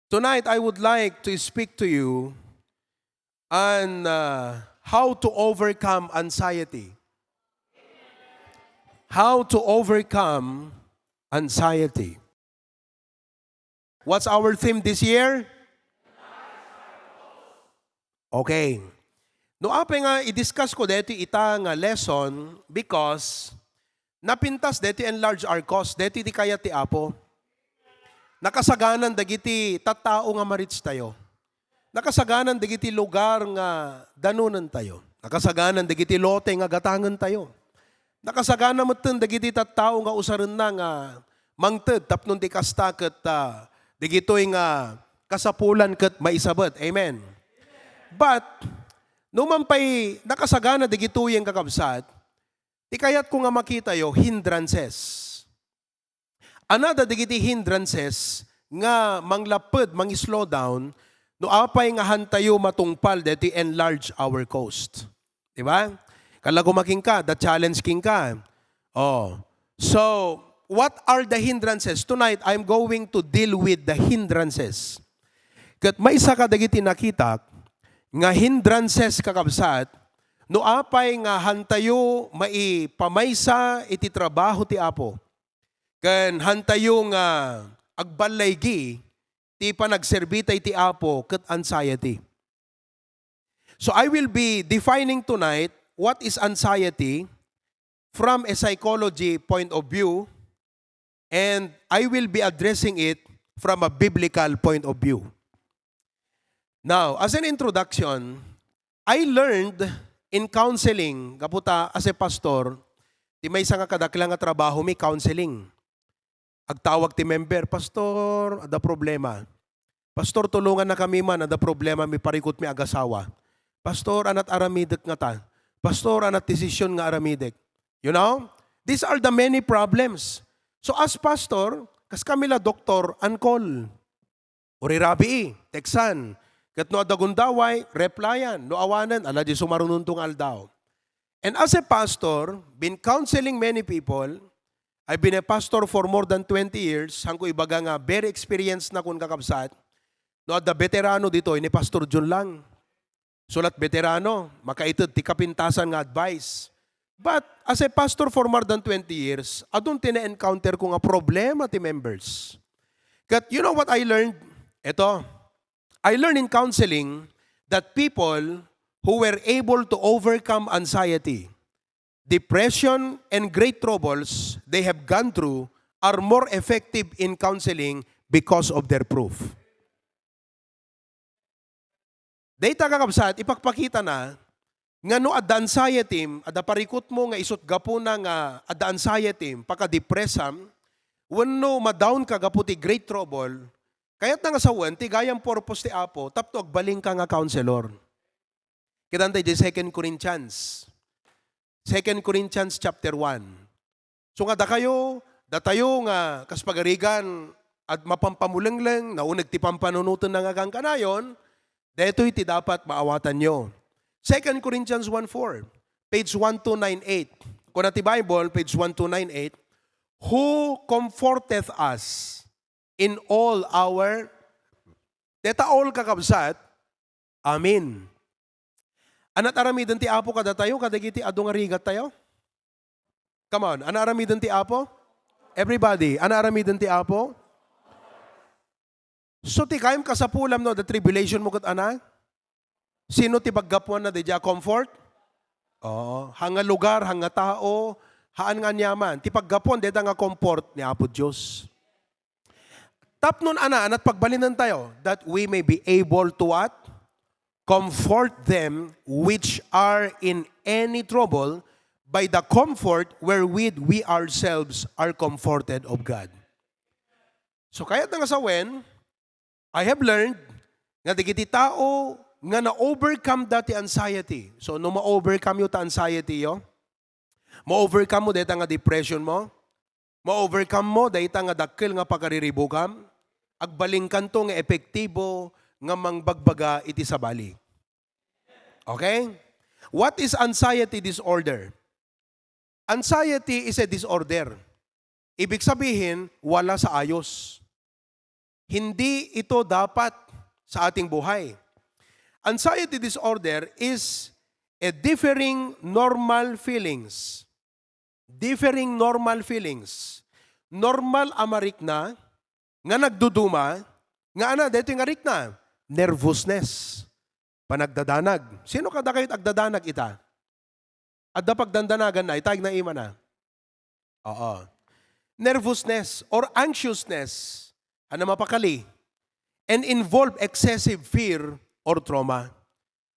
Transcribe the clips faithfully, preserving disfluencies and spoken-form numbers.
Tonight, I would like to speak to you on uh, how to overcome anxiety. How to overcome anxiety. What's our theme this year? Okay. No apay nga i-discuss ko deti ita nga lesson because napintas deti enlarge our cause, deti ti kayat ti Apo. Nakasaganan dagiti tattao nga ma-reach tayo. Nakasaganan dagiti lugar nga danonentayo. Nakasaganan dagiti lote nga gatangentayo. Nakasagana metten dagiti tattao nga usarenna nga mangted tapno ti kasta ket ah, dagitoy nga kasapulan ket maisabet. Amen. But, numan pay nakasagana dagitoy nga kakabsat, ti kayatko nga makitayo, hindrances. Another dagiti hindrances nga manglapped, mangi-slow down, no apay nga hantayo matungpal deti enlarge our coast. Di ba? Kalago makinka, the challenge kinka. Oh. So, what are the hindrances? Tonight, I'm going to deal with the hindrances. Ket maysa kadagiti nakitak nga hindrances, kakabsat, no apay nga hantayo maipamaysa iti trabaho ti Apo, ken hantayo nga agballaygi ti panagserbita iti Apo ket anxiety. So I will be defining tonight what is anxiety from a psychology point of view, and I will be addressing it from a biblical point of view. Now, as an introduction, I learned in counseling, gapu ta as a pastor, ti maysa nga kadakkel nga trabaho mi, counseling. Agtawag ti member, "Pastor, adda problema. Pastor, tulongannakami man, adda problema mi, parikut mi agasawa. Pastor, anat aramidek ngata. Pastor, anat desisyon nga aramidek." You know? These are the many problems. So as pastor, kas kami la doktor, on call. Urirabii, teksan. Ket no adda gundaway, replyan. No awanen, ala di sumarunonto nga aldaw. And as a pastor, been counseling many people, I've been a pastor for more than twenty years, saan ko ibaga nga very experienced na kun kakabsat, no adda veterano ditoy ni Pastor Jun lang. Sulat veterano, makaited ti kapintasan nga advice. But as a pastor for more than twenty years, adun ti na-encounter ko nga problema ti members. Ket you know what I learned? Eto, I learned in counseling that people who were able to overcome anxiety, depression, and great troubles they have gone through are more effective in counseling because of their proof. Dayta, kakabsat, ipakpakita na nga no adda anxiety, adda parikutmo nga isut gapuna nga adda anxiety, pakadepressam, wenno ma-down ka gapu ti great trouble, kayat na nga sawen ti gayam purpose ti Apo tapno agbalinka nga counselor. Kitanta idiay Second Corinthians. Second Corinthians chapter one. So nga dakayo, datayo nga kas pagarigan, at mapampamulengleng, nauneg ti pampanunoten nga agangkanayon, daytoy ti dapat maawatanyo. Second Corinthians one four, page one two nine eight. Kuna ti Bible, page one two nine eight, "Who comforteth us in all our," deta all, kakabsat, amin. Anat aramiden ti Apo kadatayo, kadagiti adu nga rigat tayo? Come on, anat aramiden ti Apo? Everybody, anat aramiden ti Apo? So, ti kayam kasapulam no, the tribulation mo ket ana? Sino ti paggapuanna daydiay a comfort? Oo, hanga lugar, hanga tao, haan nga aniaman. Ti paggapuan dayta nga comfort ni Apo Dios. Tapnon ana, anat pagbalinen tayo, that we may be able to what? Comfort them which are in any trouble by the comfort wherewith we ourselves are comforted of God. So, kayat na nga sawen, I have learned nga dagiti tao nga na-overcome da ti anxiety. So, no ma-overcome yo ta anxiety yo, ma-overcome mo dayta nga depression mo, ma-overcome mo dayta nga dakkel nga pakariribukam, agbalinkanto nga epektibo nga mangbagbaga iti sabali. Okay? What is anxiety disorder? Anxiety is a disorder. Ibig sabihin, wala sa ayos. Hindi ito dapat sa ating buhay. Anxiety disorder is a differing normal feelings. Differing normal feelings. Normal a marikna nga nagduduma, nga ana, daytoy nga rikna, nervousness, panagdadanag. Sino kadakayo agdadanag ita? Adda pagdandanagan na, itay na imana. Oo. Nervousness or anxiousness, ano mapakali, and involve excessive fear or trauma.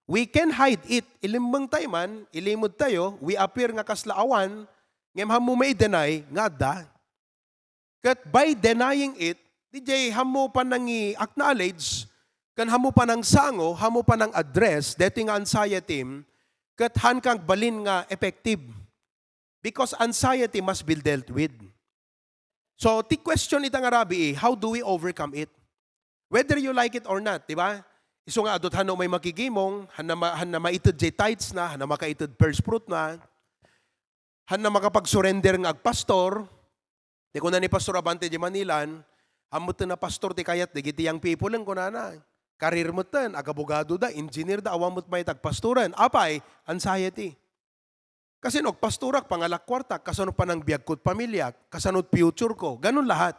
We can hide it. Ilimmeng tayo man, ilimod tayo, we appear nga kasla awan, ngem hammo mai-deny nga adda. Ket by denying it, D J, hammo panangi-acknowledge, ken hammo panangsango, hammo panang-address, daytoy nga anxiety, ket haan kang balin nga effective. Because anxiety must be dealt with. So, ti question ita nga rabii, how do we overcome it? Whether you like it or not, di ba? Isu nga adut hano may makigimong, hana, ma, hana maited jay tithes na, hana makaited first fruit na, hana makapagsurrender nga agpastor. Ti kuna ni Pastor Abante di Manilan, "Ammo ten a pastor ti kayat dagiti young people," kunana. Career metten, agabogado da, engineer da, awan met mayat agpastoren. Apay, anxiety. Kasino agpastorak, pangalak kuartak, kasano panangbiagko iti pamiliak, kasano future ko, ganun lahat.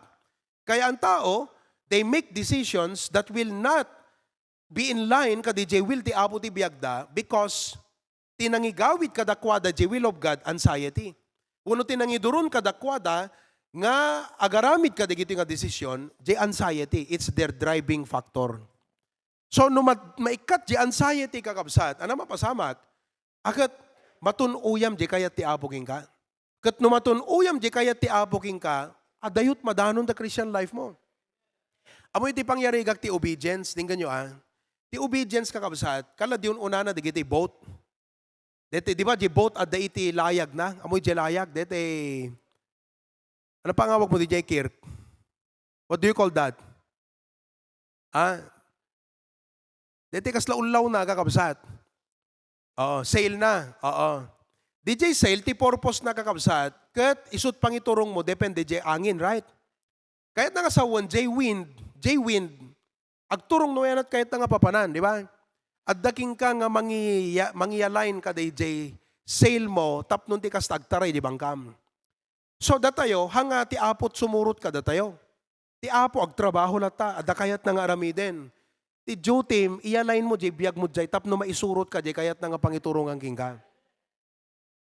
Kaya ang tao, they make decisions that will not be in line kadi jay will ti Apo ti biagda because ti nangigawid kadakuada jay will of God, anxiety. Wenno ti nangiduron kadakuada nga agaramid kadagiti nga desisyon, jay anxiety, it's their driving factor. So, no ma-, maikkat jay anxiety, kakabsat, ano mapasamak? Aket, matun-uyam jay kayat ti Apo kenka. Ket no matun-uyam jay kayat ti Apo kenka, adda met madanon da Christian life mo. Ammo iti pangyarigak ti obedience, denggenyo, a. Ti obedience, kakabsat, kala di un-unana dagiti boat. Deti, di ba, di boat adda iti layag na? Ammo iti layag, deti, ano pangawag mo di jay, Kirk? What do you call that? Ah? Deti kasla ullaw na, kakabsat. Oo, sail na. Oo. Di jay sail, ti purpose na, kakabsat, ket isut pangiturong mo, depende jay angin, right? Kayat na nga sawen, jay wind, jay wind, agturong no yanat kayat na nga papanan, di ba? Adda kenka nga mangiya-, mangialign ka dayjay sail mo, tapno ti kasta agtaray di bangkam. So, datayo, hanga ti Apo ti sumurot kadatayo. Ti Apo agtrabaho latta, adda kayatna nga aramiden. Ti duty, i-align mo jay biag mo jay tapno maisurot ka jay kayatna nga pangiturongan kenka.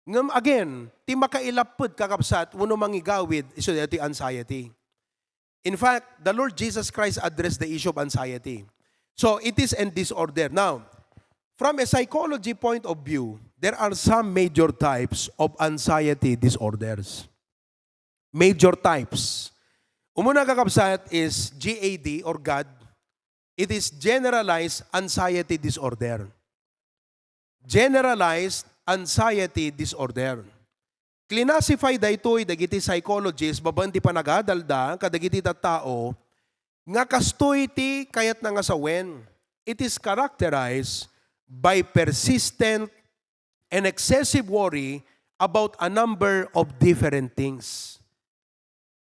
Ngem again, ti makailaped, kakabsat, wenno mangigawid, isu daytoy anxiety. In fact, the Lord Jesus Christ addressed the issue of anxiety. So, it is a disorder. Now, from a psychology point of view, there are some major types of anxiety disorders. Major types. Umuna, kakabsat, is G A D or GAD. It is generalized anxiety disorder. Generalized anxiety disorder. Classify daytoy dagiti psychologist babaen ti panagadalda kadagiti tattao nga kastoy ti kayatna nga sawen. It is characterized by persistent and excessive worry about a number of different things.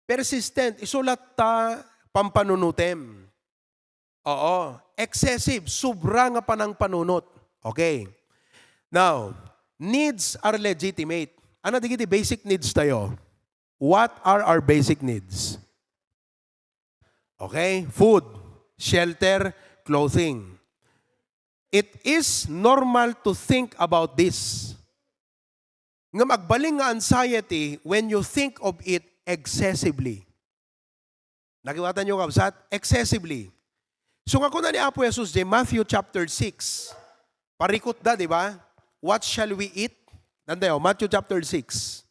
Persistent, isu latta pampanunutem. Oo, excessive, sobra nga panangpanunot. Okay. Now, needs are legitimate. Ano dagiti basic needs tayo? What are our basic needs? Okay? Food, shelter, clothing. It is normal to think about this. Ngem agbalin nga anxiety when you think of it excessively. Nakiwatan niyo, kabsat? Excessively. So, nga kuna ni Apo Jesus di Matthew chapter six, parikot da, di ba? What shall we eat? Tandaan, Matthew chapter six.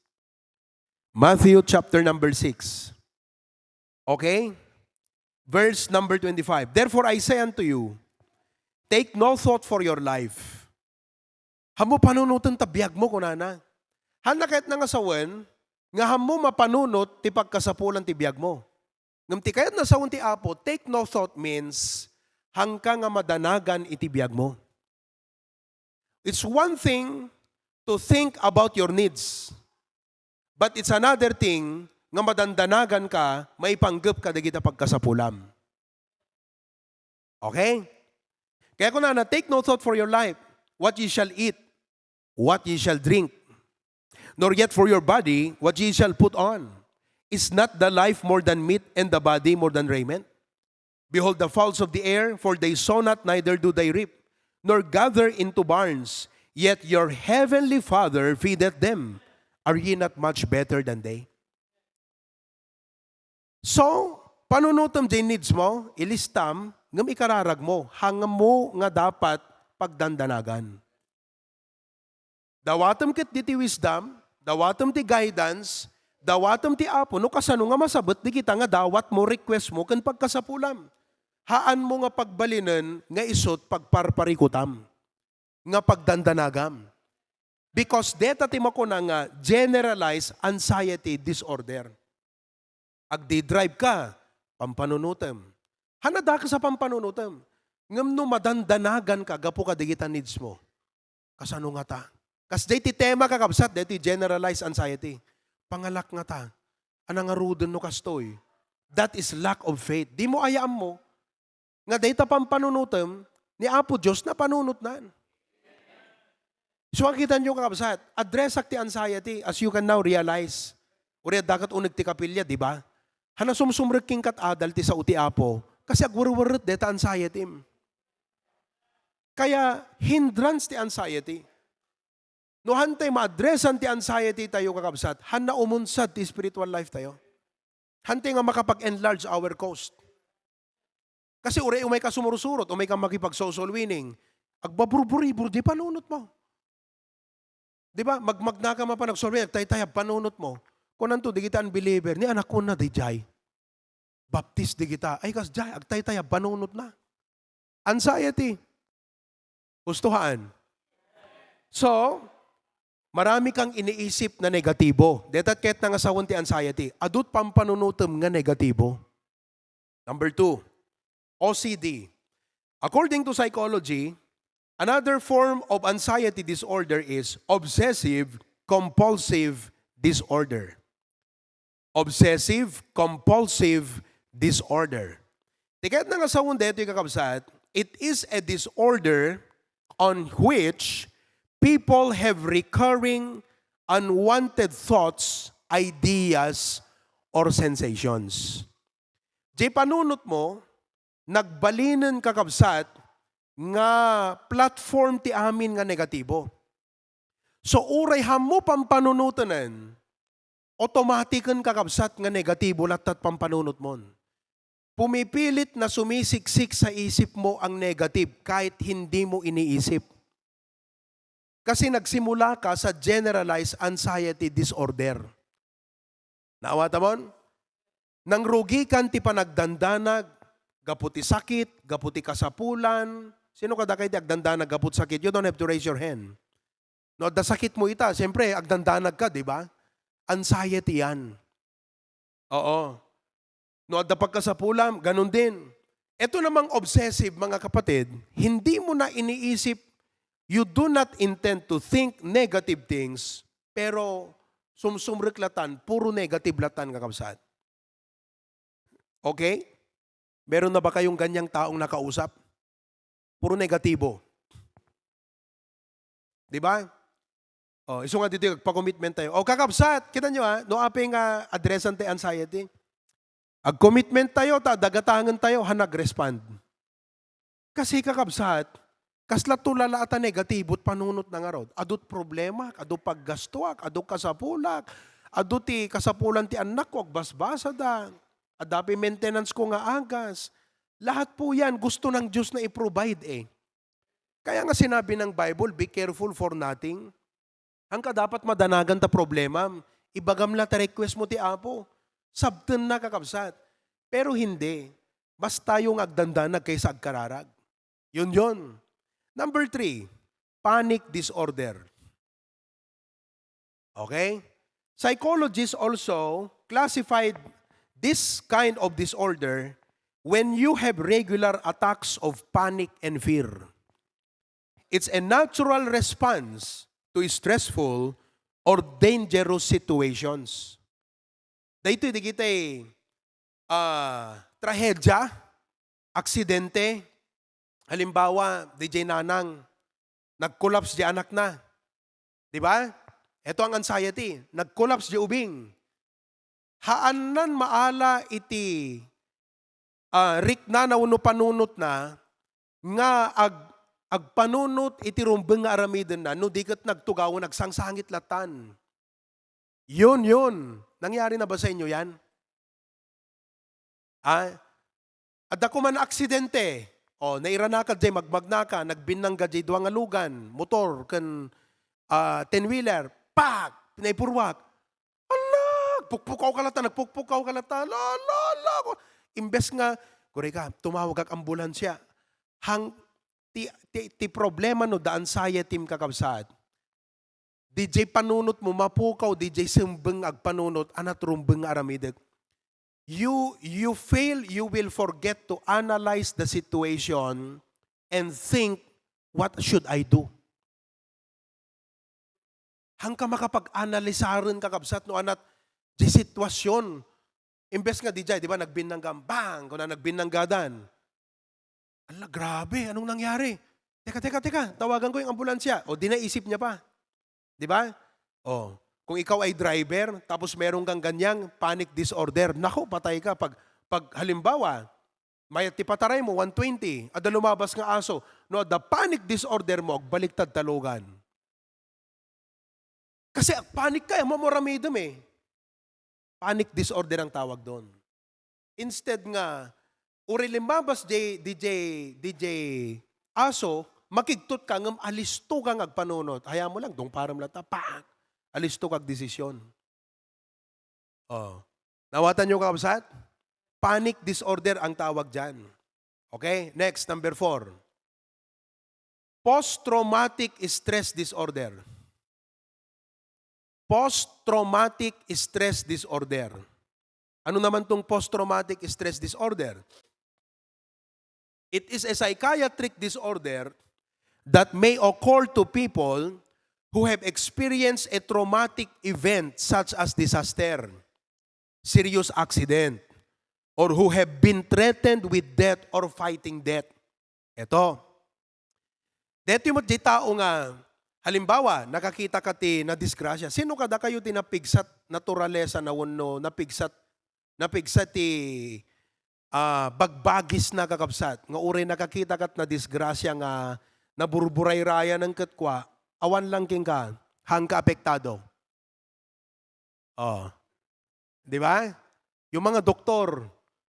Matthew chapter number six. Okay? Verse number twenty-five. "Therefore I say unto you, take no thought for your life." Hammo panunoten ta biag mo, kunana. Haan na kayatna nga sawen, nga hammo mapanunot ti pagkasapulan ti biag mo. Ngem ti kayatna sawen ti Apo, take no thought means, haanka nga madanagan iti biag mo. It's one thing to think about your needs, but it's another thing nga madandanagan ka maipanggep kadagiti pagkasapulam. Okay? Kaya kunana, "Take no thought for your life, what ye shall eat, what ye shall drink, nor yet for your body, what ye shall put on. Is not the life more than meat, and the body more than raiment? Behold the fowls of the air, for they sow not, neither do they reap, nor gather into barns, yet your heavenly Father feedeth them. Are ye not much better than they?" So, panunutem jay needs mo, ilistam, ngem ikararag mo, hangmo nga dapat pagdandanagan. Dawatem ket diti wisdom, dawatem ti guidance, dawatem ti Apo, no kasano nga masabet dagita nga dawat mo, request mo, ken pagkasapulam. Haan mo nga pagbalinen nga isut' pagparparikutam, nga pagdandanagam. Because deta ti makuna nga generalized anxiety disorder. Agdi-drive ka, pampanunutem. Haan a dakes a pampanunutem. Ngem no madandanagan ka gapu kadagita needs mo, kasano ngata? Kasdiay ti tema, kakabsat, daytoy generalized anxiety. Pangalak ngata, a nangaruden no kastoy. That is lack of faith. Dimo aya ammo nga dayta pampanunutem ni Apo Dios napanunotnan. So, makita niyo, kakabsat, addressak ti anxiety, as you can now realize. Uray adda ket uneg ti kapilya, di ba? Haan a sumsumrek kenka ti adal ti sao ti Apo, kasi agwerwerret dayta anxiety. Kaya, hindrance ti anxiety. No haan tayo ma-addressan ti anxiety tayo, kakabsat, haan a umunsad ti spiritual life tayo. Haan tayo nga makapag-enlarge our coast. Kasi uray umay ka sumursurot, umay ka makipag-social winning, agbaburburibur di panunot mo. Di ba? Magmagna ka mapan, nagsorry, agtaytayab panunot mo. Kunanto, dagiti unbeliever, ni anakon na, di jay. Baptis dagita. Ay, kasdiay, agtaytayab panunot na. Anxiety. Husto haan. So, marami kang iniisip na negatibo. Dayta ket nangasawen ti anxiety. Adut pampanunutem nga negatibo. Number two, O C D. According to psychology, another form of anxiety disorder is obsessive compulsive disorder. Obsessive compulsive disorder. Ti ket nangasawen daytoy, kakabsat, it is a disorder on which people have recurring unwanted thoughts, ideas, or sensations. Di panunot mo, nagbalinen, kakabsat, nga platform ti amin nga negatibo. So, uray hammo pampanunotenen, automatiken, kakabsat, nga negatibo lattat pampanunotmon. Pumipilit na sumisiksik sa isip mo ang negative kahit hindi mo iniisip. Kasi nagsimula ka sa generalized anxiety disorder. Naawatamon? Nangrugikan ti panagdandanag gapu ti sakit, gapu ti kasapulan. Sino kadakayo ti agdandanag gapu ti sakit? You don't have to raise your hand. No, adda sakit mo ita, siyempre, agdandanag ka, di ba? Anxiety yan. Oo. No, adda pagkasapulam, ganun din. Ito namang obsessive, mga kapatid, hindi mo na iniisip, you do not intend to think negative things, pero sumsumrek latan, puro negative latan, kakabsat. Okay? Meron na ba kayong ganyang taong nakausap? Puro negatibo. Di ba? O, isu nga ditoy, agpa-commitment tayo. O, kakabsat, kita nyo, ha? No apay nga addressan ti anxiety. Ag-commitment tayo, ta dagatangen tayo, ha, nag-respond. Kasi, kakabsat, kasla tulala ata negatibo ti panunot na ngarud. Adu ti problema, adu paggastuak, adu kasapulak, adu ti kasapulan ti annakko, agbasbasada. Adda pay maintenance ko nga agas. Lahat po yan, gusto ng Diyos na i-provide eh. Kaya nga sinabi ng Bible, "Be careful for nothing." Ang ka dapat madanagan ta problema, ibagam la ta request mo ti Apo. Sabten na, kakabsat. Pero hindi. Mas tayo nga agdandanag kaysa agkararag. Yun yun. Number three, panic disorder. Okay? Psychologists also classified this kind of disorder when you have regular attacks of panic and fear. It's a natural response to stressful or dangerous situations. Daytoy dagiti, ah, trahedya, aksidente, Halimbawa, D J Nanang, nag-collapse di anakna. Di ba? Ito ang anxiety. Nag-collapse di ubing. Haannan maala iti, ah, riknana wenno panunotna nga ag-, agpanunot iti rumbeng nga aramidenna no di ket nagtugawen, agsangsangit latan. Yun, yun. Nangyari na ba sa inyo yan? Ah, adda koma naaksidente. O, nairanaka jay, magmagnaka, nagbinnangga jay dua nga lugan, motor, ken, ah, ten-wheeler. Pak! Naipurwak. Ala! Pukpukaw ka lata, nagpukpukaw ka lata. La, la, la. Imbes nga, "Kuray ka, tumawagak ambulansya." Hang, ti, ti, ti problema no, da anxiety, kakabsat. D J panunot mo, mapukaw, D J sembeng agpanunot, anat rumbeng nga aramidek. You, you fail, you will forget to analyze the situation and think, "What should I do?" Hangka makapag-analisaren, kakabsat, no anat di sitwasyon. Imbes nga di jay, di ba, nagbinnangga, bang! Kuna nagbinnanggadan. Ala, grabe, anong nangyari? Teka, teka, teka, tawagan ko yung ambulansya. O, di naisip niya pa. Di ba? O, kung ikaw ay driver, tapos meron kang ganyang panic disorder, naku, patay ka. Pag, pag halimbawa, mayat ti pataray mo, one twenty, adda lumabas nga aso, no, adda panic disorder mo, agbaliktad ta lugan. Kasi agpanic ka, amo mo aramidem eh. Panic disorder ang tawag doon. Instead nga, uri limbabas, J-, D J, D J Aso, makigtot ka, ngem alisto kang agpanunot. Hayam mo lang, dungparem latta, pak! Alisto kag desisyon. Oh. Naawatan niyo, kakabsat? Panic disorder ang tawag dyan. Okay? Next, number four. Post-traumatic stress disorder. Post-traumatic stress disorder. Ano naman tong post-traumatic stress disorder? It is a psychiatric disorder that may occur to people who have experienced a traumatic event such as disaster, serious accident, or who have been threatened with death or fighting death. Eto. Detoy met di tao nga, halimbawa, nakakita ka ti nadisgrasya. Sino kadakayo ti napigsat naturalesa na wenno napigsat, napigsat ti, ah, bagbagis na, kakabsat, nga uray nakakita kat nadisgrasya nga naburburayrayan ket kua, awan lang kenka, hangka apektado. Oh. Di ba? Yung mga doktor,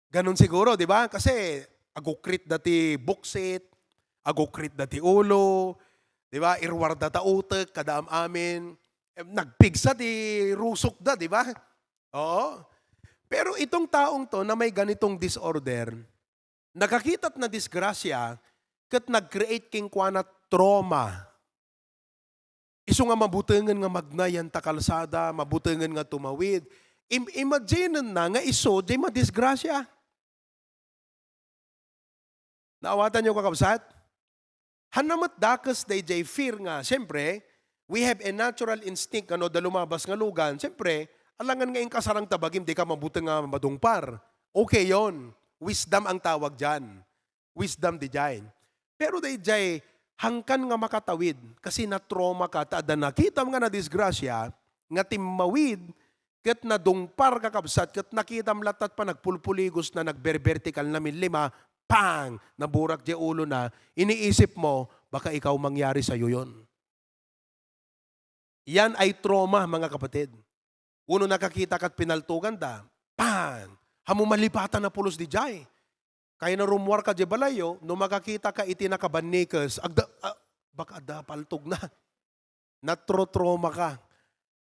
ganun siguro, di ba? Kasi agukrit da ti buksit, agukrit da ti ulo, di ba? Irwar da ta utek, kada am-amin. Eh, nagpigsa ti rusok da, di ba? Oo. Pero itong taong to na may ganitong disorder, nakakita't nadisgrasya, ket nag-create kenkuana trauma. Isu nga mabutengen nga magnayan ta kalsada, mabutengen nga tumawid. Im-, imagine na nga isu, di madisgrasya. Naawatan niyo, kakabsat? Hanna met dakes dayjay fear nga, siyempre, we have a natural instinct, ano, da lumabas nga lugan. Siyempre, alangan nga inkasarang ta bagim, di ka mabuteng nga madungpar. Okay yon. Wisdom ang tawag dyan. Wisdom dayjay. Pero dayjay, hangkan nga makatawid, kasi na-trauma ka, ta adda nakitam nga nadisgrasya, nga timmawid, ket nadungpar, kakabsat, ket nakitam lattat pa nagpulpuligos na, nagberbertikal na, minlima, pang! Naburak di ulo na, iniisip mo, baka ikaw mangyari sa'yo yon. Yan ay trauma, mga kapatid. Uno nakakita kat pinaltugan da, pang! Hamo malipatan na pulos di jay. Kaya na rumuar ka di balayo, no makakita ka iti nakabannikes, agda, ah, baka adda paltog na. Natro-trauma ka.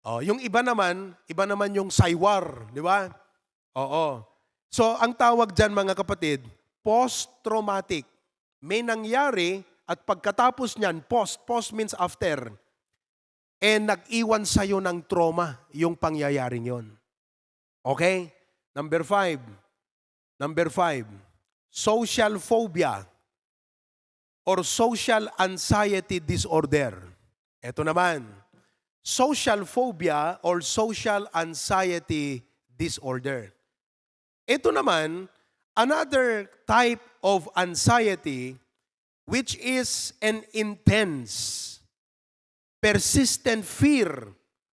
Oh, yung iba naman, iba naman yung saywar, di ba? Oo. So, ang tawag dyan, mga kapatid, post-traumatic. May nangyari at pagkatapos niyan, post, post means after. And nag-iwan sa'yo ng trauma yung pangyayaring yon. Okay? Number five. Number five, social phobia or social anxiety disorder. Ito naman, social phobia or social anxiety disorder. Ito naman, another type of anxiety which is an intense, persistent fear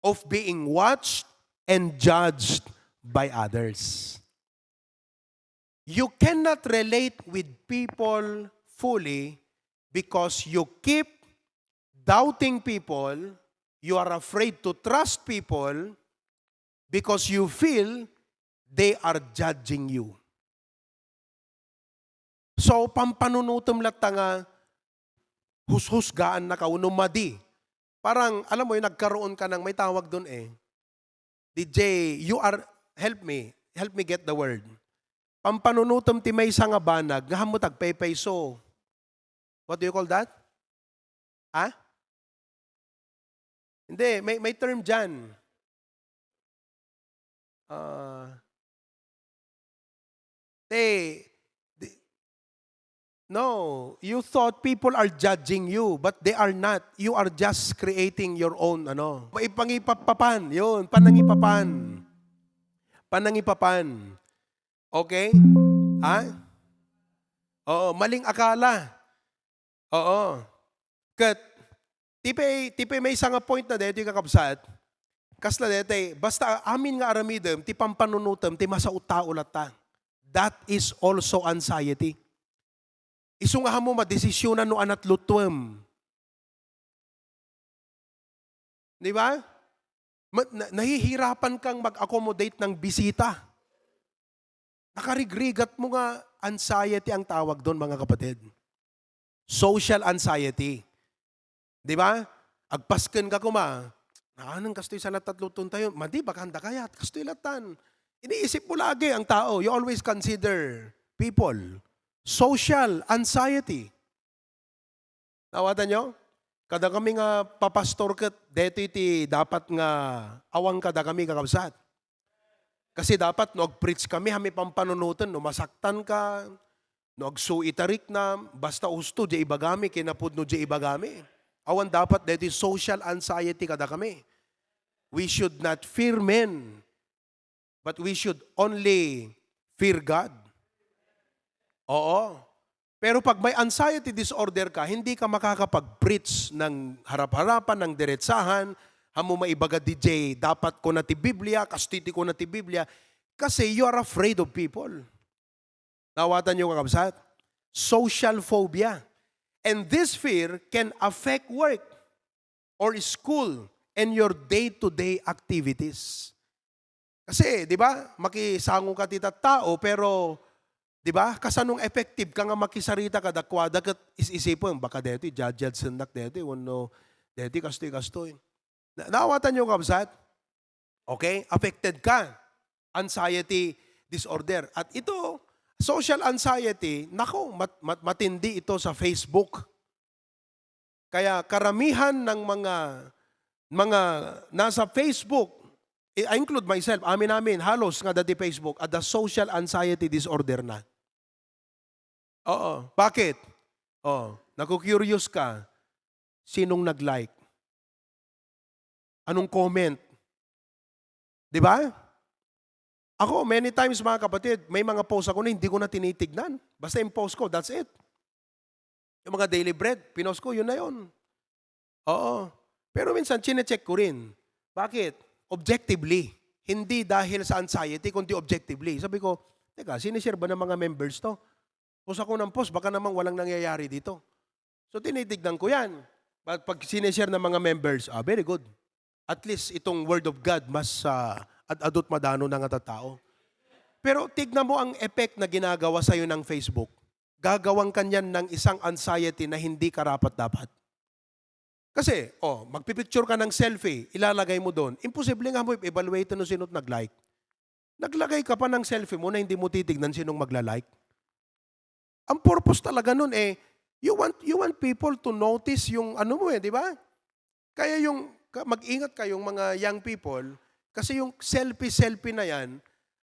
of being watched and judged by others. You cannot relate with people fully because you keep doubting people, you are afraid to trust people because you feel they are judging you. So, pampanunutem latta nga hushusgaannaka wenno madi. Parang, alam mo yun, nagkaroon ka ng may tawag dun eh. D J, you are, help me, help me get the word. Pampanunutem ti maysa nga banag, nga hammo tagpaypayso. What do you call that? Ha? Hindi, may, may term dyan. Ah, te, di, no, you thought people are judging you, but they are not. You are just creating your own, ano. Ipangipapapan, yun, panangipapan. Panangipapan. Okay? Ha? Oo, maling akala. Oo. Ket, ti pay, ti pay maysa nga point na daytoy, kakabsat, kasla daytoy, basta amin nga aramidem, ti pampanunutem, ti masao tao latta. That is also anxiety. Isu nga hammo madesisionan no anat lutuem. Di ba? Ma-, na-, nahihirapan kang mag-accommodate ng bisita. Nakarigrigat mo nga anxiety ang tawag doon, mga kapatid. Social anxiety. Di ba? Agpasken ka kuma, "Anong kastoy sa latta luton tayo? Madi, baka handa kaya? Kastoy latan." Iniisip mo lagi ang tao. You always consider people. Social anxiety. Nawatan nyo? Kada kami nga papastor ket, detoy ti dapat nga awan kada kami, kakabsat. Kasi dapat no ag-preach kami, hami pampanunoten, no masaktan ka, no agsuitarik na, basta usto, di ibagami, kinapudno di ibagami. Awan dapat detoy social anxiety kada kami. We should not fear men. But we should only fear God. Oo. Pero pag may anxiety disorder ka, hindi ka makakapag-preach ng harap-harapan, ng diretsahan, hamo maibaga D J, dapat ko na ti Biblia, kastiti ko na ti Biblia, kasi you are afraid of people. Nawatan niyo, kakabsat? Social phobia. And this fear can affect work or school and your day-to-day activities. Kasi, di ba, makisango ka ti tattao, pero, di ba, kasanong effective ka nga makisarita kadakuada ket is-isipem, baka deti, judge-judge sendak deti, wenno deti, kastoy, kastoy. Na-, naawatan niyo, kabsat? Okay? Affected ka. Anxiety disorder. At ito, social anxiety, nako, mat-, mat-, matindi ito sa Facebook. Kaya karamihan ng mga, mga nasa Facebook, I I include myself, amin-amin, halos nga dati Facebook, adda social anxiety disorder na. Oo. Bakit? Oh, naku-curious ka, sinong nag-like? Anong comment? Di ba? Ako, many times, mga kapatid, may mga post ako na hindi ko na tinitignan. Basta yung post ko, that's it. Yung mga daily bread, pinost ko, yun na yun. Oo. Pero minsan, chinecheck ko rin. Bakit? Objectively. Hindi dahil sa anxiety, kundi objectively. Sabi ko, "Teka, sinishare ba ng mga members to? Post ako ng post, baka namang walang nangyayari dito." So, tinitignan ko yan. But pag sinishare ng mga members, ah, very good. At least itong Word of God, mas ah, ad-adot madano na nga tattao. Pero tignan mo ang effect na ginagawa sa'yo ng Facebook. Gagawan ka niyan ng isang anxiety na hindi karapat-dapat. Kasi, oh, magpipicture ka ng selfie, ilalagay mo doon. Imposible nga mo i-evaluate no sino't nag-like. Naglagay ka pa ng selfie mo na hindi mo titignan sinong magla-like. Ang purpose talaga nun eh, you want, you want people to notice yung ano mo eh, di ba? Kaya yung, ka-, mag-ingat kayong mga young people, kasi yung selfie-selfie na yan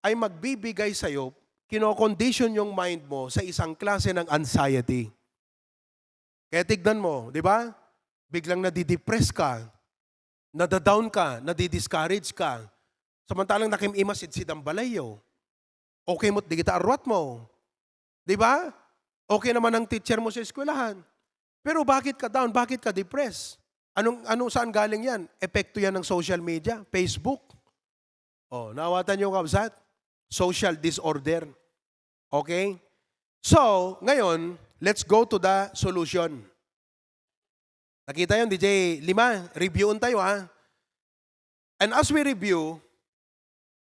ay magbibigay sa'yo, kinocondition yung mind mo sa isang klase ng anxiety. Kaya tignan mo, di ba? Biglang nadidepress ka, nadadown ka, nadidiscourage ka. Samantalang nakim-ima sidsid ang balayyo. Okay mo't di kita arwat mo. Di ba? Okay naman ang teacher mo sa eskwelahan. Pero bakit ka down? Bakit ka depressed? Anong, anong saan galing yan? Epekto yan ng social media, Facebook. Oh, naawatan niyo, kabsat? Social disorder. Okay? So, ngayon, let's go to the solution. Nakita yon, D J Lima? Review tayo, ha? And as we review,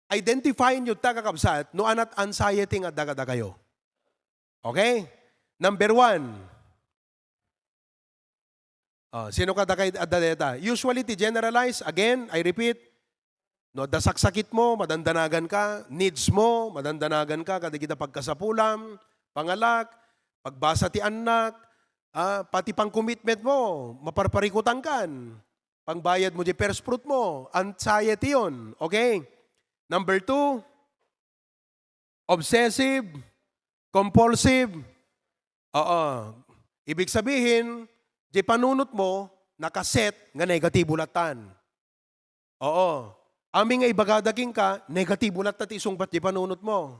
identify niyo ta, kakabsat, no aniat anxiety nga adda kadakayo. Okay? Number one. Ah, sino kadakayo adda deta? Usually, ti generalize, again, I repeat, no, adda saksakit mo, madandanagan ka, needs mo, madandanagan ka, kadagita pagkasapulam, pangalak, pagbasa ti annak, ah, pati pang-commitment mo, maparparikutan kan. Pangbayad mo di first fruit mo, anxiety yon. Okay? Number two, obsessive, compulsive. Oo. Ibig sabihin, di panunot mo, nakaset nga negatibo latan. Oo. Amin nga ibagada kenka, negatibo latta ti isungbat di panunot mo.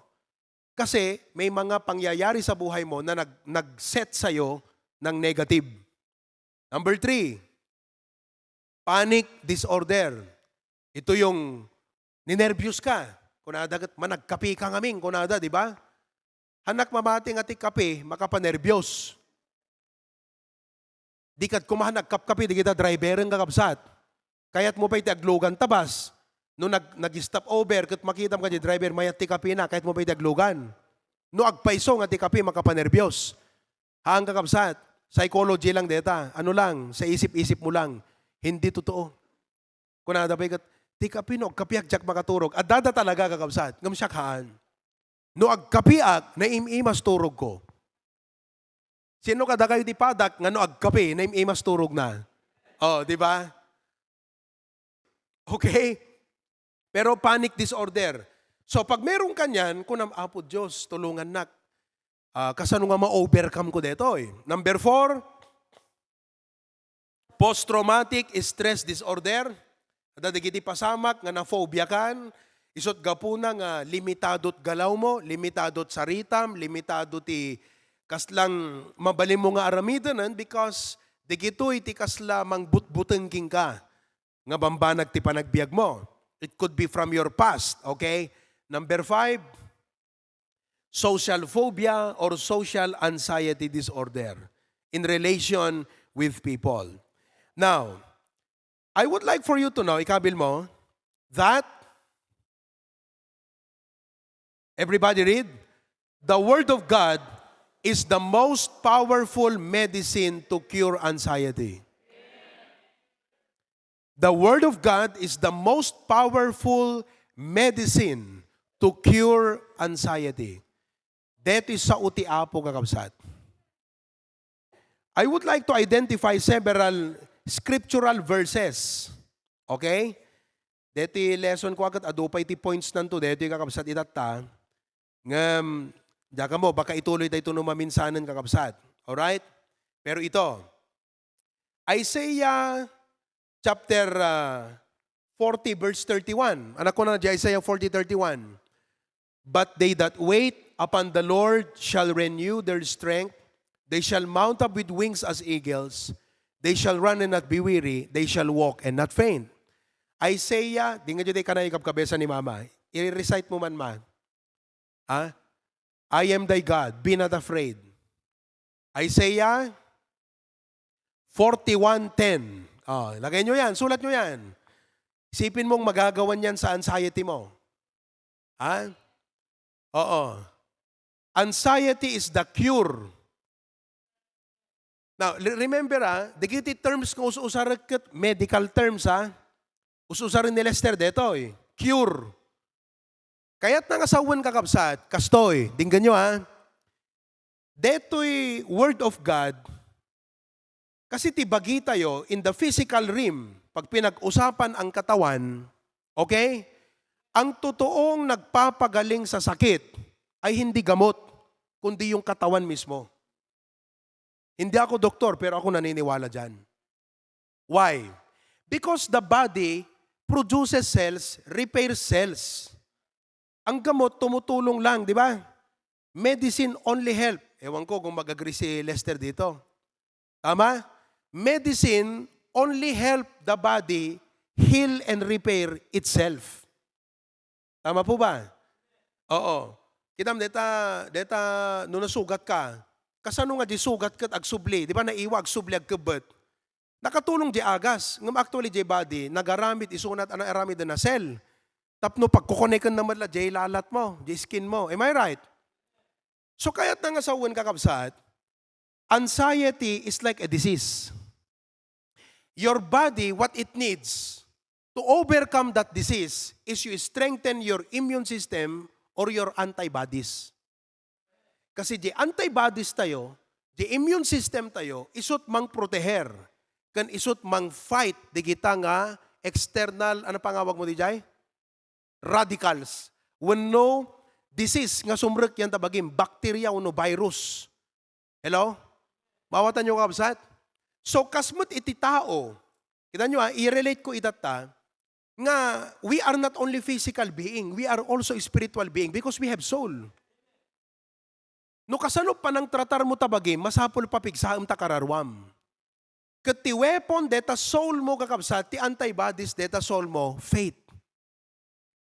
Kasi may mga pangyayari sa buhay mo na nag-, nag-set sa'yo ng negative. Number three, panic disorder. Ito yung ninerbyos ka. Kunada ket, "Managkape ka ngamin," kunada, di ba? Hanak mamati nga ti kape, makapanerbyos. Di kad kumahan agkapkape, di kita driveren, kakabsat. Kayat mo pay ti aglugan ta bus. No nag-, nag-stop over, ket makitam ka di driver, mayat ti kape na, kayat mo pay ti aglugan. No agpayso nga ti kape, makapanerbyos. Haan, kakabsat, psychology lang deta. Ano lang, sa isip-isip mo lang. Hindi totoo. Kunada pay ket, "Ti kape no agkapiak, diak makaturog." Addada talaga, kakabsat. Ngem siak haan. No agkapiak, naim-imas turog ko. Sino kadakayo ti padak nga no agkape, naim-imas turog na? Oh, di ba? Okay? Pero panic disorder. So, pag meron ka niyan, kunam, "Apo Dios, tulungannak. Ah, kasano nga ma-overcome ko detoy?" Number four, post-traumatic stress disorder. Adda dagiti pasamak nga nafobiakan, isut' gapuna nga limitado ti galaw mo, limitado ti saritam, limitado ti kaslang mabalin mo nga aramidenen because dagitoy ti kasla mangbutbuteng kenka nga bambanag ti panagbiag mo. It could be from your past, okay? Number five, social phobia or social anxiety disorder in relation with people. Now, I would like for you to know, ikabil mo, that, everybody read, the Word of God is the most powerful medicine to cure anxiety. The Word of God is the most powerful medicine to cure anxiety. Detoy sao ti Apo, kakabsat. I would like to identify several scriptural verses. Okay? Deti lesson ko agad, adu pay ti points nanto, deti kakabsat itatta. Ngem, diak ammo, baka ituloy tayo no maminsanen, kakabsat. Alright? Pero ito, Isaiah chapter, ah, forty, verse thirty-one. Anak ko na di Isaiah forty thirty-one. "But they that wait upon the Lord shall renew their strength. They shall mount up with wings as eagles. They shall run and not be weary. They shall walk and not faint." Isaiah, di nga dyan kanay kabkabesan ni Mama. I-recite mo man, Ma. Ha? "I am thy God, be not afraid." Isaiah forty-one ten. Oh, lagay nyo yan, sulat nyo yan. Isipin mong magagawan yan sa anxiety mo. Ha? Oo. Anxiety is the cure. Now, re-, remember, ah, dagiti terms nga us-usarek ket medical terms, ah. Us-usaren ni Lester detoy. Cure. Kayatna nga sawen, kakabsat, kastoy, dinggenyo, ha. Detoy Word of God, kasi ti bagitayo in the physical realm, pag pinag-usapan ang katawan, okay? Ang totoong nagpapagaling sa sakit ay hindi gamot, kundi yung katawan mismo. Hindi ako doktor, pero ako naniniwala dyan. Why? Because the body produces cells, repairs cells. Ang gamot, tumutulong lang, di ba? Medicine only help. Ewan ko kung mag-agree si Lester dito. Tama? Medicine only help the body heal and repair itself. Tama po ba? Oo. Kitam, deta, deta, no nasugat ka, kasano nga di sugat ket agsubli? Di ba naiwa, agsubli, agkebbet? Nakatulong di agas, ngem actually di body, nagaramid isunat, ano, aramid na cell. Tapno pagkukuneken na met la, di lalat mo, di skin mo. Am I right? So, kayat na nga sawen, kakabsat, anxiety is like a disease. Your body, what it needs to overcome that disease is you strengthen your immune system or your antibodies. Kasi di antibodies tayo, di immune system tayo, isut mang proteher, ken isut mang fight, digita nga external, ano pangawag mo di jay? Radicals. Wenno disease nga sumrek yan ta bagim, bacteria wenno virus. Hello? Mawatan nyo, kabsat? So, kasmet iti tao, kita nyo, ah, i-relate ko itatta, nga we are not only physical being, we are also spiritual being because we have soul. No kasano panangtratar mo ta bagim, masapul papigsaem ta kararuam. Ket ti weapon deta soul mo, kakabsat, ti antibodies deta soul mo, faith.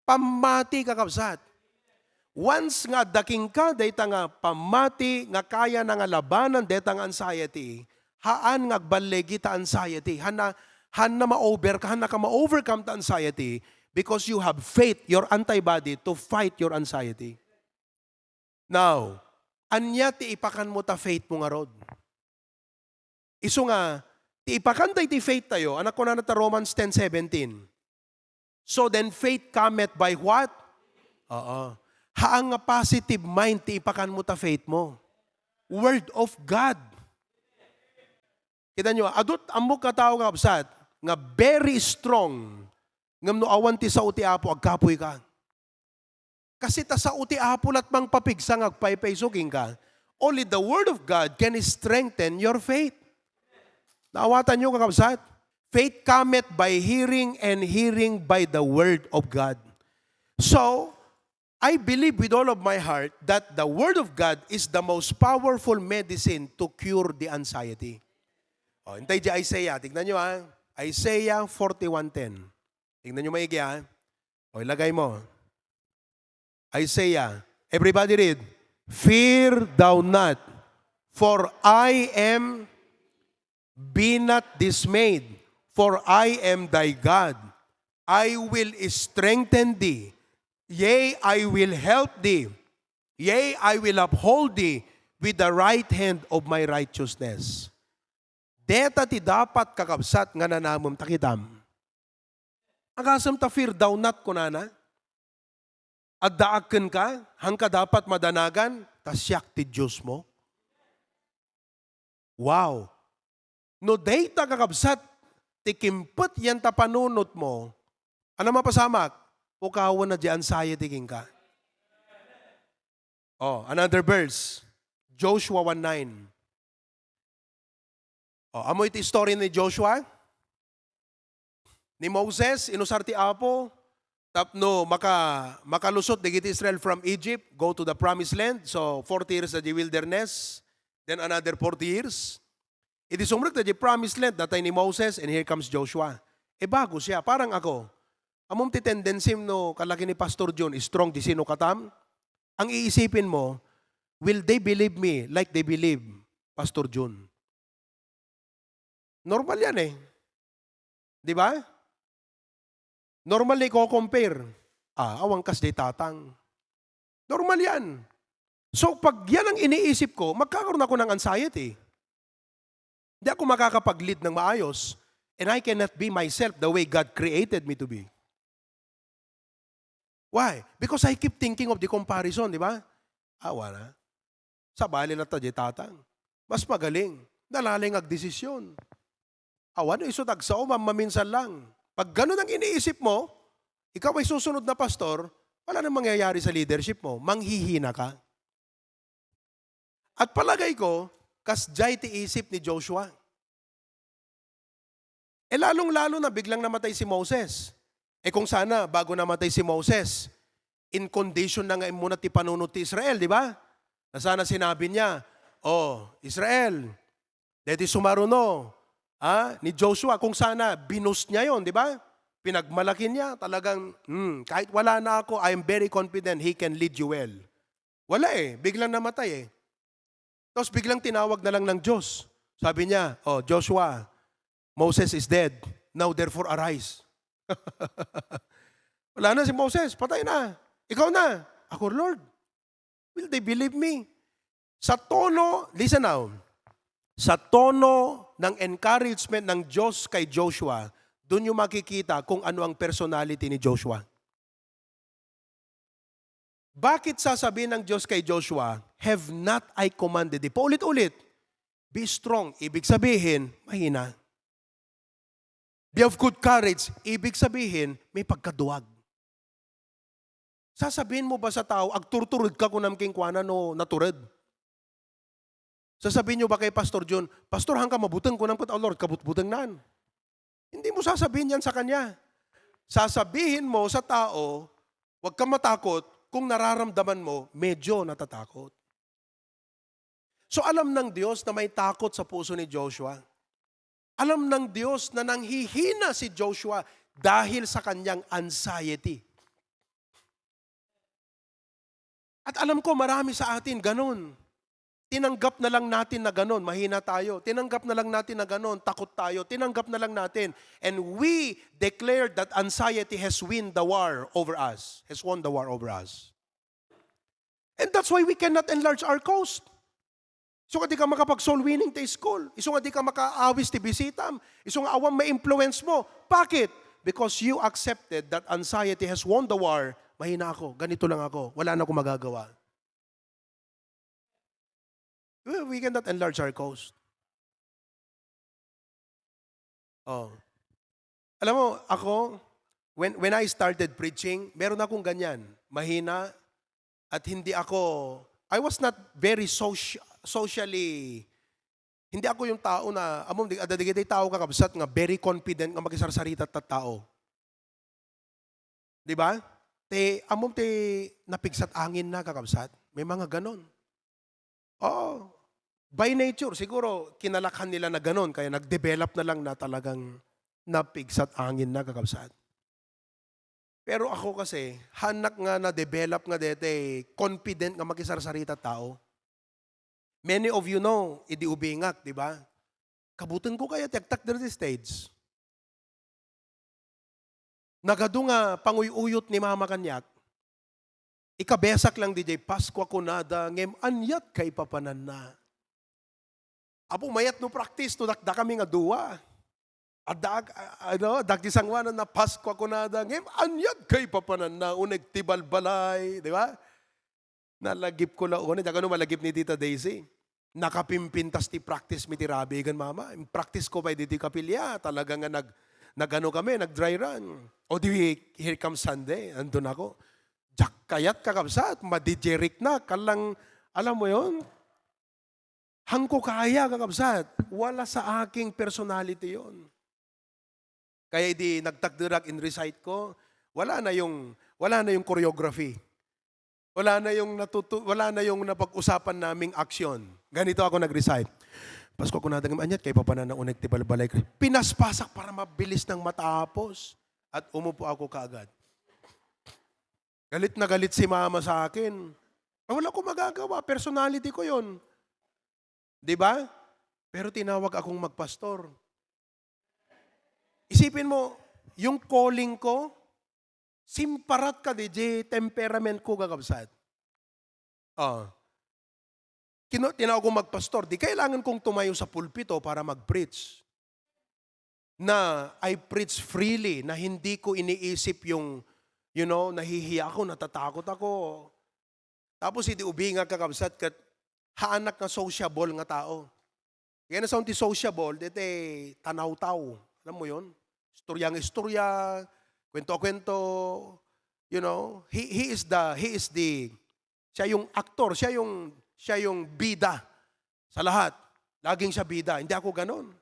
Pammati, kakabsat. Once nga adda kenka dayta nga pammati nga kayana nga labanan dayta nga anxiety, haan nga agballigi ta anxiety. Hanna, hanna ma-over-, hanna ka ma-overcome ta anxiety because you have faith, your antibody to fight your anxiety. Now, ania ti ipakan mo ta faith mo ngarud? Isu nga, ti ipakan ta iti faith tayo, anak, kunana ta Romans ten seventeen. So then faith cometh by what? Oo. Haan nga positive mind ti ipakan mo ta faith mo. Word of God. Kita nyo, adut ammok nga tao nga kabsat, nga very strong, ngem no awan ti sao ti Apo, agkapoy ka. Kasi ta sao ti Apo lat mangpapigsa nga agpaypayso kenka. Only the Word of God can strengthen your faith. Naawatan nyo, kakabsat? Faith cometh by hearing, and hearing by the Word of God. So, I believe with all of my heart that the Word of God is the most powerful medicine to cure the anxiety. O, intay di Isaiah. Tignan nyo, ha. Isaiah forty-one ten. Tignan nyo maigi, ha. O, ilagay mo. Isaiah. Everybody read. "Fear thou not, for I am, be not dismayed, for I am thy God. I will strengthen thee, yea, I will help thee, yea, I will uphold thee with the right hand of my righteousness." Deta ti dapat, kakabsat, nga nanamem ta kitam. Agasem ta fear thou not, kunana. Addaak kenka, haanka dapat madanagan, ta siak ti Dios mo. Wow! No dayta, kakabsat, ti kimpet yan ta panunot mo, ano mapasamak? Pukawen na di anxiety kenka. Oh, another verse. Joshua one nine. Oh, amo iti story ni Joshua? Ni Moses, inusar ti Apo tapno maka-, makalusot dagiti Israel from Egypt, go to the promised land. So, forty years at the wilderness, then another forty years. Iti sumrek ta di promised land, natay ni Moses, and here comes Joshua. E, bago siya, parang ako. Ammom ti tendency no kalaki ni Pastor Jun, strong di sino katam? Ang iisipin mo, "Will they believe me like they believe Pastor Jun?" Normal yan eh. Di ba? Normal na i-compare. Ah, awan kas di tatang. Normal yan. So, pag yan ang iniisip ko, magkakaroon ako ng anxiety. Di ako makakapag-lead ng maayos, and I cannot be myself the way God created me to be. Why? Because I keep thinking of the comparison, di ba? Awa na. Sabali na ta di tatang. Mas magaling. Nalaling agdesisyon. Awan, isu tagsao, mam-, maminsan lang. Pag ganun ang iniisip mo, ikaw ay susunod na pastor, wala nang mangyayari sa leadership mo. Manghihina ka. At palagay ko, kasdiay ti isip ni Joshua. E, lalong-lalo na biglang namatay si Moses. E, kung sana, bago namatay si Moses, in condition na nga immuna ti panunot ti Israel, di ba? Na sana sinabi niya, Oh, Israel, deti sumaruno, ah, ni Joshua, kung sana, binus niya yon, di ba? Pinagmalaki niya, talagang, "Hmm, kahit wala na ako, I am very confident he can lead you well." Wala eh, biglang namatay eh. Tapos biglang tinawag na lang ng Diyos. Sabi niya, "Oh, Joshua, Moses is dead. Now therefore arise." Wala na si Moses, patay na. Ikaw na. Ako, "Lord, will they believe me?" Sa tono, listen now, sa tono ng encouragement ng Diyos kay Joshua, doon yung makikita kung ano ang personality ni Joshua. Bakit sasabihin ng Diyos kay Joshua, "Have not I commanded thee?" Paulit-ulit, "Be strong." Ibig sabihin, mahina. "Be of good courage." Ibig sabihin, may pagkaduwag. Sasabihin mo ba sa tao, "Agturtured ka kunam kenkuana no natured"? Sasabihin nyo ba kay Pastor John, "Pastor, hangka mabuteng kunam ket, oh Lord, kabutbuteng nan." Hindi mo sasabihin yan sa kanya. Sasabihin mo sa tao, "Huwag kang matakot kung nararamdaman mo, medyo natatakot." So alam ng Diyos na may takot sa puso ni Joshua. Alam ng Diyos na nanghihina si Joshua dahil sa kanyang anxiety. At alam ko, marami sa atin ganun. Tinanggap na lang natin na ganun, mahina tayo. Tinanggap na lang natin na ganun, takot tayo. Tinanggap na lang natin. And we declared that anxiety has win the war over us. Has won the war over us. And that's why we cannot enlarge our coast. Isu nga di ka makapag-soul winning ti school. Isu nga di ka makaawis ti bisitam. Isu nga awan ma-influence mo. Bakit? Because you accepted that anxiety has won the war. Mahina ako. Ganito lang ako. Wala na akong magagawa. We, we cannot enlarge our coast. Oh. Alam mo, ako, when, when I started preaching, meron akong ganyan. Mahina at hindi ako, I was not very soci-, socially, hindi ako yung tao na, amom, di, adda dagiti tao, kakabsat, nga very confident nga makisarsarita ta tao. Di ba? Ti, amom ti napigsat angin na, kakabsat. May mga ganon. Oo. By nature, siguro, kinalakhan nila na ganon, kaya nag-develop na lang na talagang napigsat angin na, kakabsat. Pero ako kasi, hanak nga na-develop nga dete, confident nga makisarsarita tao. Many of you know, idi ubingak, di ba? Kabuteng ko kaya ti agtakder ti stage. Nagadu nga panguy-uyot ni mama kaniak. Ikabesak lang diay, "Paskua kunada, ngem aniat kaipapananna?" Apo, mayat no practice, no dakdakami nga dua. Adda ag-, a-, ano, dagdi sangoananna, "Paskua kunada, ngem aniat kaipapananna, uneg ti balbalay," di ba? Nalagipko la, uni, dagano malagip ni Tita Daisy. Nakapimpintas ti practice mi ti rabigen, mama. Practice ko pay ditoy kapilya. Talaga nga nag-, nagano kami, nag-dry run. O di, here comes Sunday. Andun ako. Diak kayat, kakabsat. Madidirik na. Kalang, alam mo yon? Hangko kaya, kakabsat. Wala sa aking personality yon. Kaya idi nagtakderak in recite ko, wala na yung, wala na yung choreography. Wala na yung natutu-, wala na yung napag-usapan naming action. Ganito ako nag-recite. "Paskua kunada, ngem aniat kaipapananna, uneg ti balbalay." Pinaspasak para mabilis nang matapos. At umupo ako kaagad. Galit na galit si mama sa akin. Ah, wala ko magagawa. Personality ko yon. Di ba? Pero tinawag akong magpastor. Isipin mo, yung calling ko, simparat ka di, di temperament ko, kakabsat. Ah. Kino-, tinawag kong magpastor. Di kailangan kong tumayo sa pulpito para mag-preach. Na I preach freely, na hindi ko iniisip yung, you know, nahihiya ako, natatakot ako. Tapos idi ubingak, kakabsat, ket haanak nga sociable nga tao. Kaya na sound ti sociable, dete tanawtaw. Alam mo yon? Istorya nga istorya, kwento a kwento. You know, he, he is the, he is the, siya yung aktor, siya yung, siya yung bida sa lahat. Laging siya bida. Hindi ako ganon.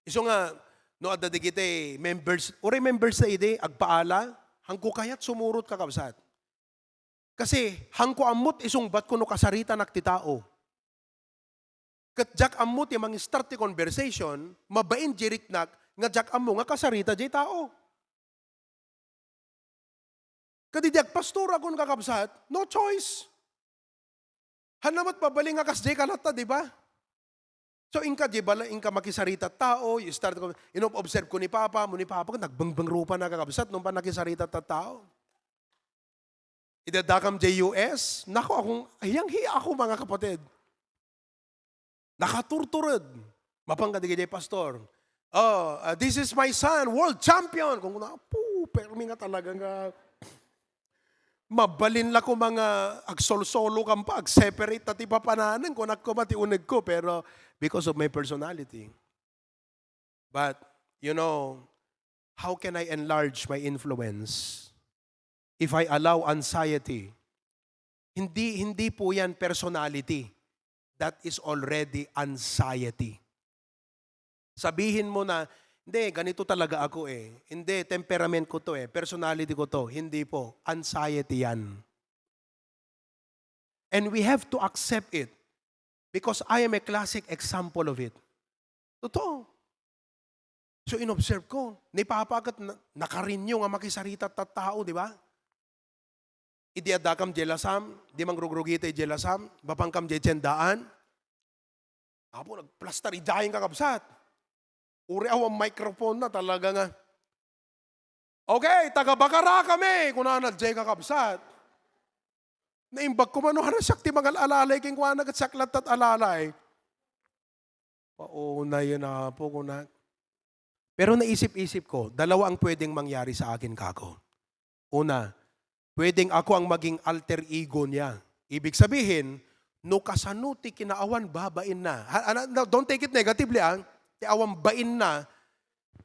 Isu nga, no, adda dagiti members, uray members ta idi, agpaala, hangko kayat sumurot, kakabsat. Kasi, hangko ammot isungbat ko no kasaritanak ti tao. Ket diak ammo ti mang-start ti conversation, mabain diay riknak nga diak ammo nga kasarita diay tao. Ket idi agpastorakon, kakabsat, no choice. Hanna met mabalin nga kasdiay ka latta, di ba? So, inka, di ba, inka makisarita tao, you start ko, inob-observe ko ni Papa, mo ni Papa, nagbengbeng rupa na, kakabsat, nung pa nakisarita ta tao. Idi addakam diay U S, nako, akong, hiyang-hiya ako, mga kapatid. Nakaturtured. Mapan kadi diay pastor, "Oh, ah, this is my son, world champion." Kung na, "Pu, permi nga talaga nga mabalin la ko mga agsolsolo kan pa, agseparate ta ti papananen," kunak koma ti uneg ko, pero because of my personality. But, you know, how can I enlarge my influence if I allow anxiety? Hindi, hindi po yan personality. That is already anxiety. Sabihin mo na, "Hindi, ganito talaga ako eh. Hindi, temperament ko to eh. Personality ko to." Hindi po. Anxiety yan. And we have to accept it because I am a classic example of it. Totoo. So, inobserve ko, ni Papa ket na-, nakarinyo nga makisarita ta tao, di ba? Idi addakam diay lasam, di mangrugrugita diay lasam, mapankam diay tiendaan. Apo, nagplastar idiay, kakabsat. Uri awan microphone na talaga nga. "Okay, taga Bacara kami," kunana diay, kakabsat. Naimbag ko man, no, hana siak ti mangal-alalay kenkuana, ket siak latta ti alalay. "Paunay, Apo," kunak. Pero naisip-isip ko, dalawa ang pwedeng mangyari sa akin, kako. Una, pwedeng ako ang maging alter ego niya. Ibig sabihin, no kasano ti kinaawan, babain na. Ha, ano, no, don't take it negatively, ah. Ti awan bain na,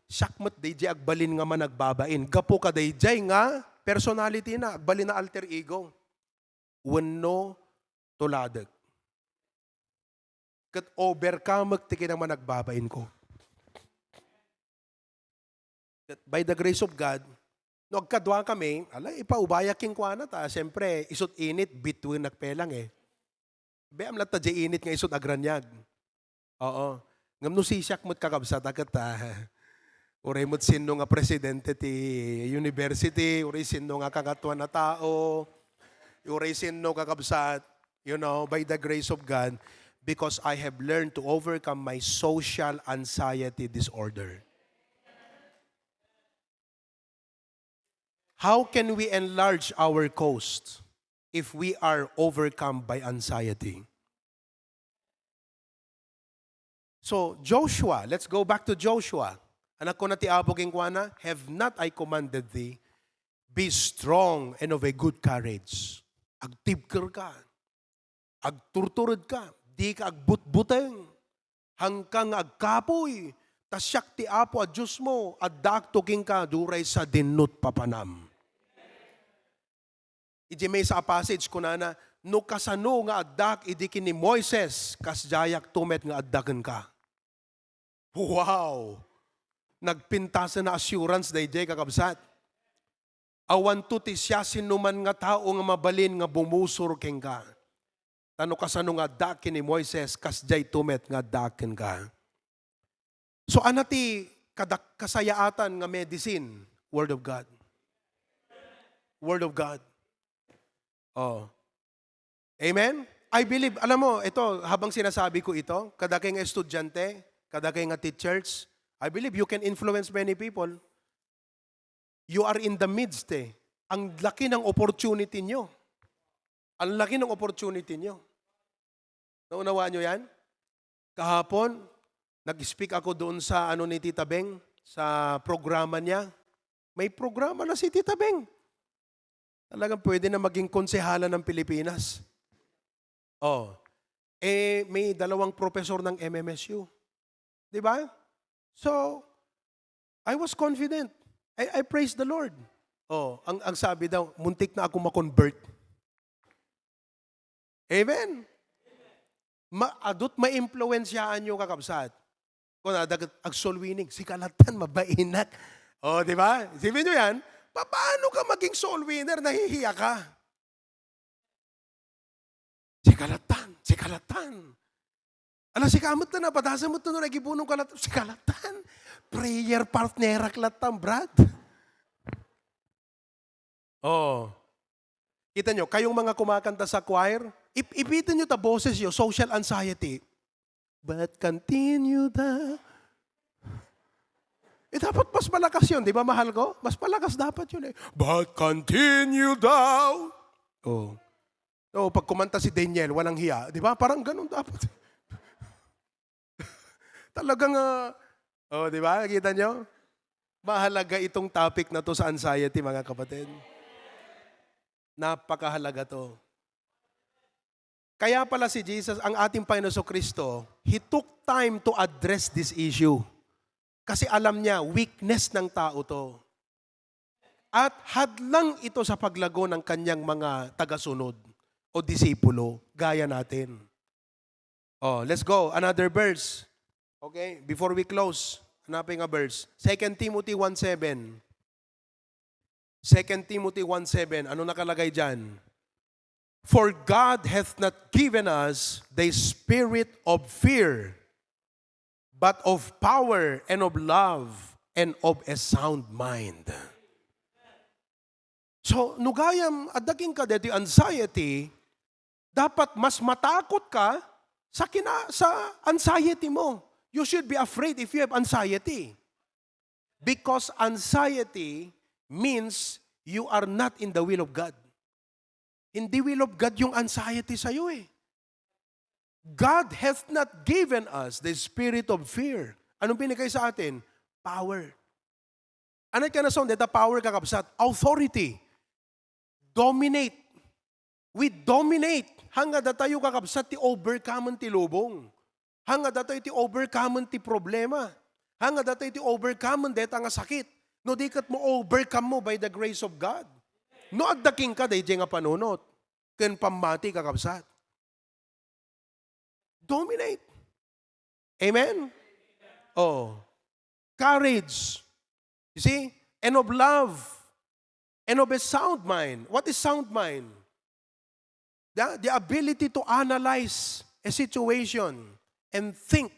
siak met daydiay agbalin nga managbabain. Gapu kadaydiay nga personality na, agbalin na alter ego. Wenno tuladek. Ket overcome-ek ti kinamanagbabain ko. Ket by the grace of God, no agkadua kami, ala, ipaubayak kenkuana ta, siyempre, isut init, between nagpelang eh. Be, amlatta diay init nga isut agraniag. Oo. Ngem no sisiak met, kakabsat, a ket, ah, uray met sinno nga presidente ti university, uray sinno nga kangatoan a tao, uray sinno, kakabsat, you know, by the grace of God, because I have learned to overcome my social anxiety disorder. How can we enlarge our coast if we are overcome by anxiety? So, Joshua, let's go back to Joshua. Anak ko na ti Apo kenkuana, "Have not I commanded thee? Be strong and of a good courage." Agtibker ka. Agturtured ka, dika agbutbuteng, haanka nga agkapuy, ta siak ti Apo a Diosmo, addaakto kenka, uray sadinno ti papanam. Idiay maysa a passage, kunana, "No kasano nga addaak idi ken ni Moises, kasdiayakto met nga adda kenka." Wow! Nagpintasen a assurance daydiay, kakabsat. Awanto ti siasinoman nga tao nga mabalin nga bumusor kenka. Ta no kasano nga addaak ken ni Moises, kasdiayto met nga addaak kenka. So, ania ti kadak-, kasayaatan nga medicine? Word of God. Word of God. Oh. Amen? I believe, alam mo, ito, habang sinasabi ko ito, kadakay nga estudyante, kadakay nga teachers, I believe you can influence many people. You are in the midst eh. Ang laki ng opportunity nyo. Ang laki ng opportunity nyo. Naunawaan nyo yan? Kahapon, nag-speak ako doon sa ano ni Tita Beng, sa programa niya. May programa na si Tita Beng. Talagang pwede na maging konsehala ng Pilipinas. Oh. Eh, may dalawang professor ng M M S U. Di ba? So, I was confident. I, I praise the Lord. Oh, ang, ang sabi daw, "Muntik na ako ma-convert." Amen? Ma-, adut maimpluwensyaan nyo, kakabsat. Kung nadagat, ag-soul winning, sika lattan, mabainak. Oh, di ba? Isipin nyo yan, pa-, paano ka maging soul winner? Nahihiya ka. Sika lattan, sika lattan. Ala, sika met ta, napadasam met ta, no, nagibunong ka latta. Sika latta. Prayer partnerak latta, Brad. Oh. Kita nyo, kayong mga kumakanta sa choir, ip-, ipitin nyo ta boses nyo, social anxiety. But continue the... Eh, dapat mas malakas yun, di ba, mahal ko? Mas malakas dapat yun eh. But continue thou. Oh. Oh, pag kumanta si Daniel, walang hiya. Di ba? Parang ganun dapat. Talagang, ah, oh, di ba? Nakita nyo? Mahalaga itong topic na to sa anxiety, mga kapatid. Napakahalaga to. Kaya pala si Jesus, ang ating Panginoon Kristo, he took time to address this issue. Kasi alam niya, weakness ng tao to. At hadlang ito sa paglago ng kanyang mga tagasunod o disipulo, gaya natin. Oh, let's go. Another verse. Okay, before we close, hanapin nga verse. Second Timothy one seven. Second Timothy one seven, ano nakalagay dyan? "For God hath not given us the spirit of fear, but of power and of love and of a sound mind." So, no gayam, adda kenka daytoy anxiety, dapat mas matakot ka sa kina-, sa anxiety mo. You should be afraid if you have anxiety. Because anxiety means you are not in the will of God. Hindi will of God yung anxiety sa'yo eh. "God hath not given us the spirit of fear." Anong binigay sa atin? Power. Ano ka na sound? Deta power, kakabsat. Authority. Dominate. We dominate. Hangga datayo, kakabsat, ti overcome ti lubong. Hangga datayo ti overcome ti problema. Hangga datayo ti overcome deta nga sakit. No di ket mo overcome mo by the grace of God. No adda kenka dayjay nga panunot ken pammati, kakabsat. Dominate. Amen? Oh. Courage. You see? And of love. And of a sound mind. What is sound mind? The, the ability to analyze a situation and think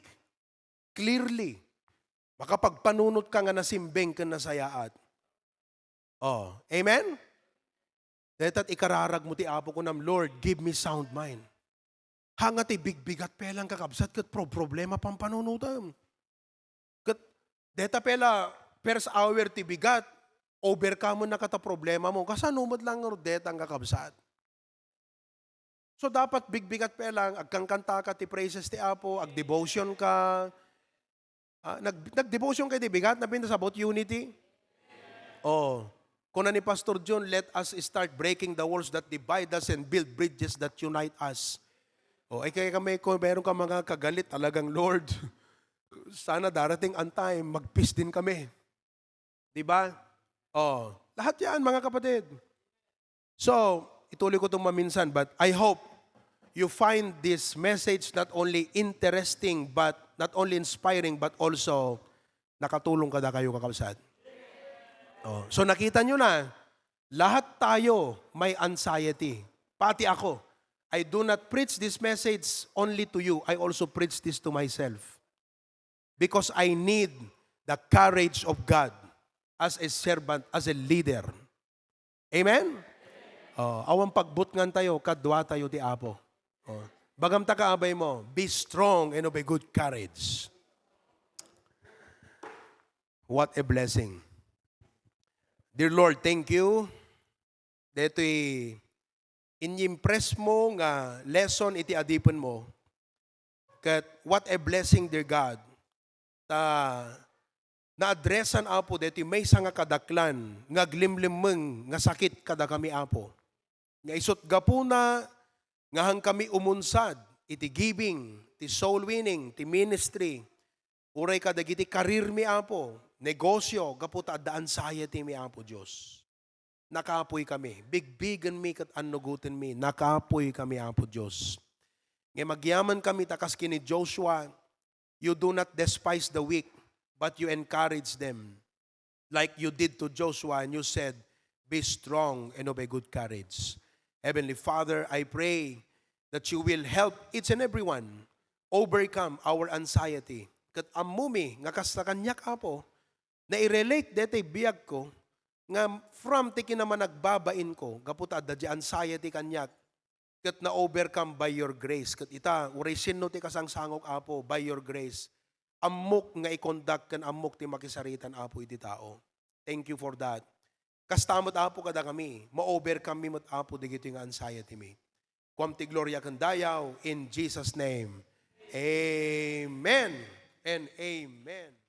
clearly. Makapagpanunot ka nga nasimbeng ken nasayaat. Oh, amen? Dayta ti ikararag mo ti Apo, kunam, "Lord, give me sound mind." Hanga ti bigbigat pelang, kakabsat, ket pro-, problema pampanunotam. Ket deta pela first hour ti bigat, overcome na kata problema mo. Kasano met lang deta, kakabsat? So, dapat bigbigat pelang, agkankanta ka ti praises ti Apo, agdevotion ka. Ah, nag-, nagdevotion kayo ti bigat, napintas about unity? Oh. Kuna ni Pastor John, "Let us start breaking the walls that divide us and build bridges that unite us." Oh, ay kaya kami, kung meron ka mga kagalit, talagang, "Lord, sana darating ang time, mag-peace din kami." Di ba? Oh, lahat yan, mga kapatid. So, ituloy ko itong maminsan, but I hope you find this message not only interesting, but not only inspiring, but also nakatulong kada kayo, kakabsat. Oh, so, nakita nyo na, lahat tayo may anxiety. Pati ako. I do not preach this message only to you. I also preach this to myself. Because I need the courage of God as a servant, as a leader. Amen? Oh, awan pagbutngan tayo, kadua tayo ti Apo. Oh. Bagam ta kaabay mo, be strong and of a good courage. What a blessing. Dear Lord, thank you. Detoy inyimpress mo nga lesson iti adipen mo. Ket what a blessing, dear God, ta naadresan, Apo, detoy maysa nga kadaklan nga aglimlimmeng nga sakit kadakami, Apo. Nga isut' gapuna nga haankami umunsad iti giving, ti soul winning, ti ministry, uray kadagiti career mi, Apo, negosyo, gapu ta adda anxiety mi, Apo Dios. Nakapuy kami. Bigbigen mi ket annugoten mi. Nakapuy kami, Apo Dios. Ngem agyaman kami ta kas ken ni Joshua, "You do not despise the weak, but you encourage them." Like you did to Joshua, and you said, "Be strong and of a good courage." Heavenly Father, I pray that you will help each and every one overcome our anxiety. Ket ammomi nga kasta kaniak, Apo, nairelate daytoy biagko nga from ti kinamanagbabainko, gapu ta adda diay anxiety kaniak, ket na-overcome by your grace. Ket ita, uray sinno ti kasangsangok, Apo, by your grace, ammok nga i-conduct ken ammok ti makisaritan, Apo, iti tao. Thank you for that. Kasta met, Apo, kadakami, ma-overcome mi met, Apo, dagitoy nga anxiety mi. Kuam ti gloria ken dayaw, in Jesus' name. Amen and amen.